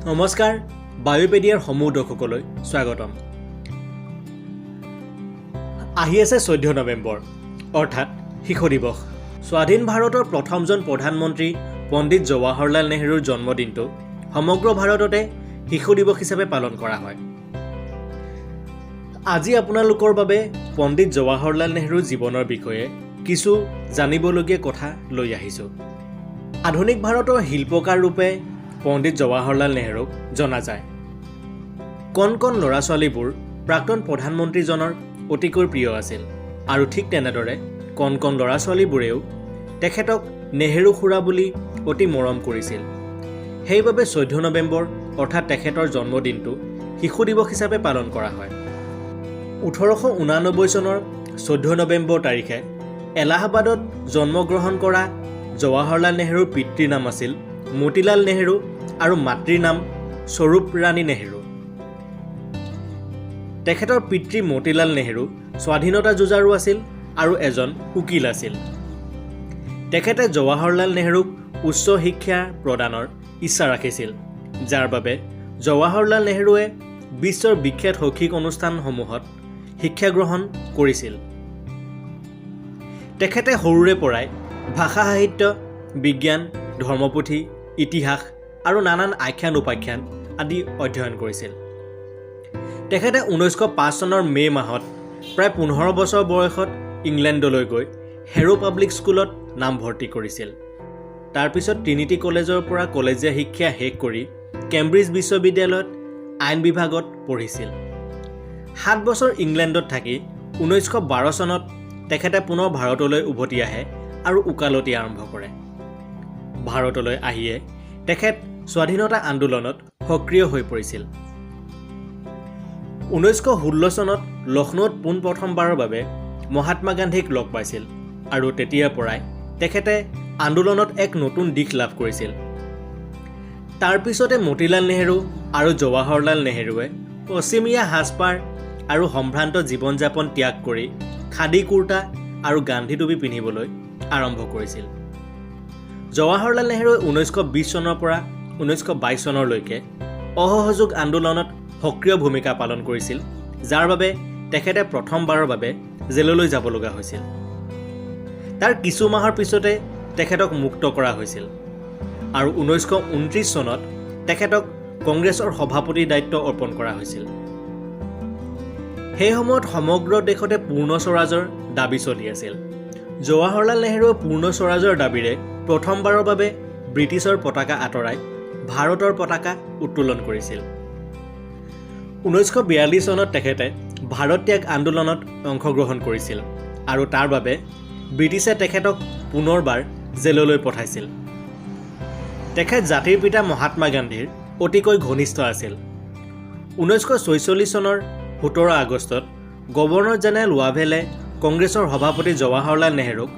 নমস্কাৰ, বায়'পেডিয়াৰ সমূহ দৰ্শকলৈ স্বাগতম। আহি আছে 14 নৱেম্বৰ, অৰ্থাৎ শিশু দিৱস। স্বাধীন ভাৰতৰ প্ৰথমজন প্ৰধানমন্ত্ৰী পণ্ডিত জৱাহৰলাল নেহৰুৰ জন্মদিনটো সমগ্ৰ ভাৰততে শিশু দিৱস হিচাপে পালন কৰা হয়। আজি আপোনালোকৰ বাবে পণ্ডিত জৱাহৰলাল নেহৰুৰ জীৱনৰ বিষয়ে কিছু জানিবলগীয়া কথা লৈ আহিছোঁ। আধুনিক ভাৰতৰ শিল্পকাৰ ৰূপে পণ্ডিত জৱাহৰলাল নেহৰুক জনা যায়। কণ কণ ল'ৰা ছোৱালীবোৰ প্ৰাক্তন প্ৰধানমন্ত্ৰীজনৰ অতিকৈ প্ৰিয় আছিল আৰু ঠিক তেনেদৰে কণ কণ ল'ৰা ছোৱালীবোৰেও তেখেতক নেহেৰু খুৰা বুলি অতি মৰম কৰিছিল। সেইবাবে 14 নৱেম্বৰ, অৰ্থাৎ তেখেতৰ জন্মদিনটো শিশু দিৱস হিচাপে পালন কৰা হয়। 1889 চনৰ 14 নৱেম্বৰ তাৰিখে এলাহাবাদত জন্মগ্ৰহণ কৰা জৱাহৰলাল নেহৰুৰ পিতৃৰ নাম আছিল মতিলাল নেহেৰু আৰু মাতৃৰ নাম স্বৰূপ ৰাণী নেহেৰু। তেখেতৰ পিতৃ মতিলাল নেহেৰু স্বাধীনতা যুঁজাৰু আছিল আৰু এজন উকীল আছিল। তেখেতে জৱাহৰলাল নেহৰুক উচ্চ শিক্ষা প্ৰদানৰ ইচ্ছা ৰাখিছিল, যাৰ বাবে জৱাহৰলাল নেহৰুৱে বিশ্বৰ বিখ্যাত শৈক্ষিক অনুষ্ঠানসমূহত শিক্ষা গ্ৰহণ কৰিছিল। তেখেতে সৰুৰে পৰাই ভাষা সাহিত্য, বিজ্ঞান, ধৰ্মপুথি, ইতিহাস আৰু নানান আখ্যান উপাখ্যান আদি অধ্যয়ন কৰিছিল। তেখেতে 1905 চনৰ মে' মাহত প্ৰায় 15 বছৰ বয়সত ইংলেণ্ডলৈ গৈ হেৰ' পাব্লিক স্কুলত নামভৰ্তি কৰিছিল। তাৰপিছত ট্ৰিনিটি কলেজৰ পৰা কলেজীয়া শিক্ষা শেষ কৰি কেম্ব্ৰিজ বিশ্ববিদ্যালয়ত আইন বিভাগত পঢ়িছিল। 7 বছৰ ইংলেণ্ডত থাকি 1912 চনত তেখেতে পুনৰ ভাৰতলৈ উভতি আহে আৰু ওকালতি আৰম্ভ কৰে। ভাৰতলৈ আহিয়ে তেখেত স্বাধীনতা আন্দোলনত সক্ৰিয় হৈ পৰিছিল। 1916 চনত লক্ষ্ণৌত পোনপ্ৰথমবাৰৰ বাবে মহাত্মা গান্ধীক লগ পাইছিল আৰু তেতিয়াৰ পৰাই তেখেতে আন্দোলনত এক নতুন দিশ লাভ কৰিছিল। তাৰপিছতে মতিলাল নেহেৰু আৰু জৱাহৰলাল নেহেৰুৱে পশ্চিমীয়া সাজপাৰ আৰু সম্ভ্ৰান্ত জীৱন যাপন ত্যাগ কৰি খাদী কুৰ্তা আৰু গান্ধী টুপি পিন্ধিবলৈ আৰম্ভ কৰিছিল। জৱাহৰলাল নেহৰুৱে 1920 চনৰ পৰা 1922 চনলৈকে অসহযোগ আন্দোলনত সক্ৰিয় ভূমিকা পালন কৰিছিল, যাৰ বাবে তেখেতে প্ৰথমবাৰৰ বাবে জেললৈ যাব লগা হৈছিল। তাৰ কিছু মাহৰ পিছতে তেখেতক মুক্ত কৰা হৈছিল আৰু 1929 চনত তেখেতক কংগ্ৰেছৰ সভাপতিৰ দায়িত্ব অৰ্পণ কৰা হৈছিল। সেই সময়ত সমগ্ৰ দেশতে পূৰ্ণ স্বৰাজৰ দাবী চলি আছিল। জৱাহৰলাল নেহৰুৱে পূৰ্ণ স্বৰাজৰ দাবীৰে প্ৰথমবাৰৰ বাবে ব্ৰিটিছৰ পতাকা আঁতৰাই ভাৰতৰ পতাকা উত্তোলন কৰিছিল। 1942 চনত তেখেতে ভাৰত ত্যাগ আন্দোলনত অংশগ্ৰহণ কৰিছিল আৰু তাৰ বাবে ব্ৰিটিছে তেখেতক পুনৰবাৰ জেললৈ পঠাইছিল। তেখেত জাতিৰ পিতা মহাত্মা গান্ধীৰ অতিকৈ ঘনিষ্ঠ আছিল। 1946 চনৰ 17 আগষ্টত গভৰ্ণৰ জেনেৰেল ৱাভেলে কংগ্ৰেছৰ সভাপতি জৱাহৰলাল নেহৰুক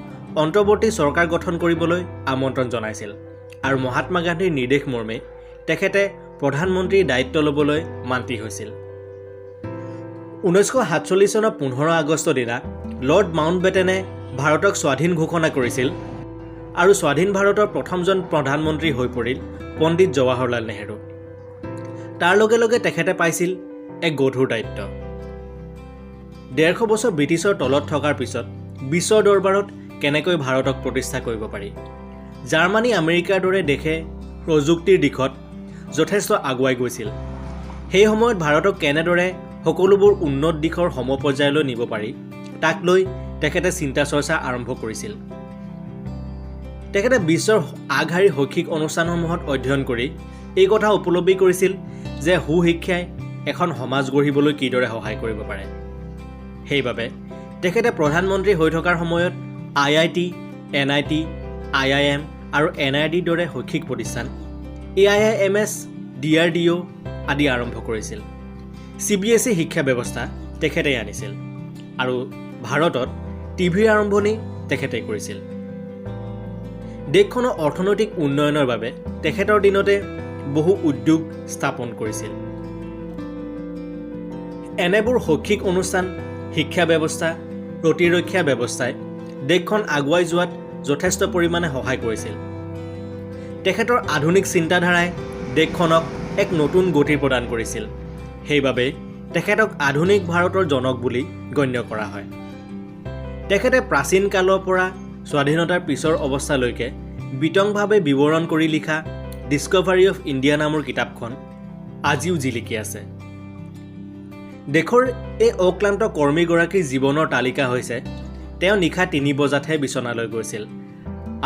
অন্তৰ্বৰ্তী চৰকাৰ গঠন কৰিবলৈ আমন্ত্ৰণ জনাইছিল আৰু মহাত্মা গান্ধীৰ নিৰ্দেশ মৰ্মে তেখেতে প্ৰধানমন্ত্ৰীৰ দায়িত্ব ল'বলৈ মান্তি হৈছিল। 1947 চনৰ 15 আগষ্টৰ দিনা লৰ্ড মাউণ্টবেটেনে ভাৰতক স্বাধীন ঘোষণা কৰিছিল আৰু স্বাধীন ভাৰতৰ প্ৰথমজন প্ৰধানমন্ত্ৰী হৈ পৰিল পণ্ডিত জৱাহৰলাল নেহৰু। তাৰ লগে লগে তেখেতে পাইছিল এক গধুৰ দায়িত্ব। 150 বছৰ ব্ৰিটিছৰ তলত থকাৰ পিছত বিশ্বৰ দৰবাৰত কেনেকৈ ভাৰতক প্ৰতিষ্ঠা কৰিব পাৰি? জাৰ্মানী, আমেৰিকাৰ দৰে দেশে প্ৰযুক্তিৰ দিশত যথেষ্ট আগুৱাই গৈছিল। সেই সময়ত ভাৰতক কেনেদৰে সকলোবোৰ উন্নত দিশৰ সমপৰ্যায়লৈ নিব পাৰি, তাক লৈ তেখেতে চিন্তা চৰ্চা আৰম্ভ কৰিছিল। তেখেতে বিশ্বৰ আগশাৰীৰ শৈক্ষিক অনুষ্ঠানসমূহত অধ্যয়ন কৰি এই কথা উপলব্ধি কৰিছিল যে সুশিক্ষাই এখন সমাজ গঢ়িবলৈ কিদৰে সহায় কৰিব পাৰে। সেইবাবে তেখেতে প্ৰধানমন্ত্ৰী হৈ থকাৰ সময়ত আই I T, N I T, I I am আৰু এন আই টিৰ দৰে শৈক্ষিক প্ৰতিষ্ঠান, এআইআইএমএছ, ডিআৰডিঅ' আদি আৰম্ভ কৰিছিল। চিবিএছই শিক্ষা ব্যৱস্থা তেখেতেই আনিছিল আৰু ভাৰতত টিভিৰ আৰম্ভণি তেখেতেই কৰিছিল। দেশখনৰ অৰ্থনৈতিক উন্নয়নৰ বাবে তেখেতৰ দিনতে বহু উদ্যোগ স্থাপন কৰিছিল। এনেবোৰ শৈক্ষিক অনুষ্ঠান, শিক্ষা ব্যৱস্থা, প্ৰতিৰক্ষা ব্যৱস্থাই দেশখন আগুৱাই যোৱাত যথেষ্ট পৰিমাণে সহায় কৰিছিল। তেখেতৰ আধুনিক চিন্তাধাৰাই দেশখনক এক নতুন গতি প্ৰদান কৰিছিল। সেইবাবেই তেখেতক আধুনিক ভাৰতৰ জনক বুলি গণ্য কৰা হয়। তেখেতে প্ৰাচীন কালৰ পৰা স্বাধীনতাৰ পিছৰ অৱস্থালৈকে বিতংভাৱে বিৱৰণ কৰি লিখা ডিস্কভাৰী অফ ইণ্ডিয়া নামৰ কিতাপখন আজিও জিলিকি আছে। দেশৰ এই অক্লান্ত কৰ্মীগৰাকীৰ জীৱনৰ তালিকা হৈছে, তেওঁ নিশা 3 বজাতহে বিচনালৈ গৈছিল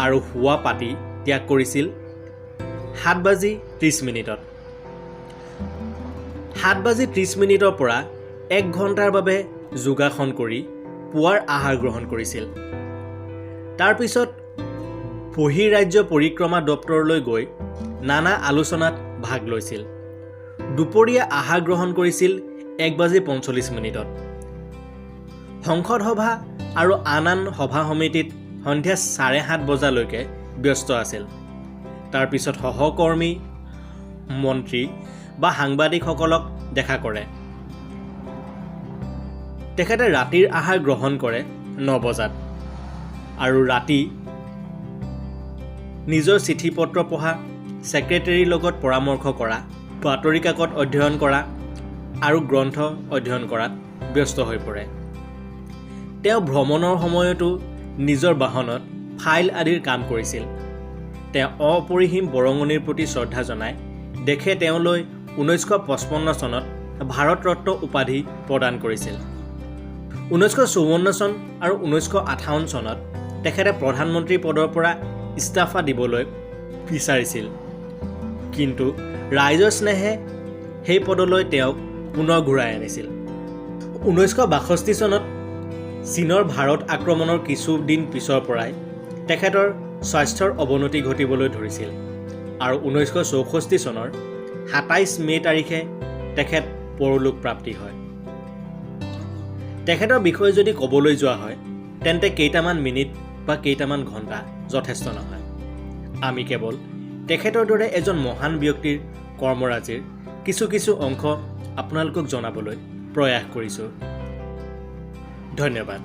আৰু শোৱা পাতি ত্যাগ কৰিছিল 7:30। 7:30ৰ পৰা 1 ঘণ্টাৰ বাবে যোগাসন কৰি পুৱাৰ আহাৰ গ্ৰহণ কৰিছিল। তাৰপিছত বহিঃৰাজ্য পৰিক্ৰমা দপ্তৰলৈ গৈ নানা আলোচনাত ভাগ লৈছিল। দুপৰীয়া আহাৰ গ্ৰহণ কৰিছিল 1:45। সংসদ সভা আৰু আন আন সভা সমিতিত সন্ধিয়া 7:30 বজালৈকে ব্যস্ত আছিল। তাৰপিছত সহকৰ্মী, মন্ত্ৰী বা সাংবাদিকসকলক দেখা কৰে। তেখেতে ৰাতিৰ আহাৰ গ্ৰহণ কৰে 9 বজাত আৰু ৰাতি নিজৰ চিঠি পত্ৰ পঢ়া, ছেক্ৰেটেৰীৰ লগত পৰামৰ্শ কৰা, বাতৰি কাকত অধ্যয়ন কৰা আৰু গ্ৰন্থ অধ্যয়ন কৰাত ব্যস্ত হৈ পৰে। তেওঁ ভ্ৰমণৰ সময়তো নিজৰ বাহনত ফাইল আদিৰ কাম কৰিছিল। তেওঁ অপৰিসীম বৰঙণিৰ প্ৰতি শ্ৰদ্ধা জনাই দেশে তেওঁলৈ 1955 চনত ভাৰত ৰত্ন উপাধি প্ৰদান কৰিছিল। 1954 চন আৰু 1958 চনত তেখেতে প্ৰধানমন্ত্ৰী পদৰ পৰা ইস্তফা দিবলৈ বিচাৰিছিল, কিন্তু ৰাইজৰ স্নেহে সেই পদলৈ তেওঁক পুনৰ ঘূৰাই আনিছিল। 1962 চনত চীনৰ ভাৰত আক্ৰমণৰ কিছুদিন পিছৰ পৰাই তেখেতৰ স্বাস্থ্যৰ অৱনতি ঘটিবলৈ ধৰিছিল আৰু 1964 চনৰ 27 মে' তাৰিখে তেখেত পৰলোক প্ৰাপ্তি হয়। তেখেতৰ বিষয়ে যদি ক'বলৈ যোৱা হয়, তেন্তে কেইটামান মিনিট বা কেইটামান ঘণ্টা যথেষ্ট নহয়। আমি কেৱল তেখেতৰ দৰে এজন মহান ব্যক্তিৰ কৰ্মৰাজিৰ কিছু কিছু অংশ আপোনালোকক জনাবলৈ প্ৰয়াস কৰিছোঁ। ধন্যবাদ।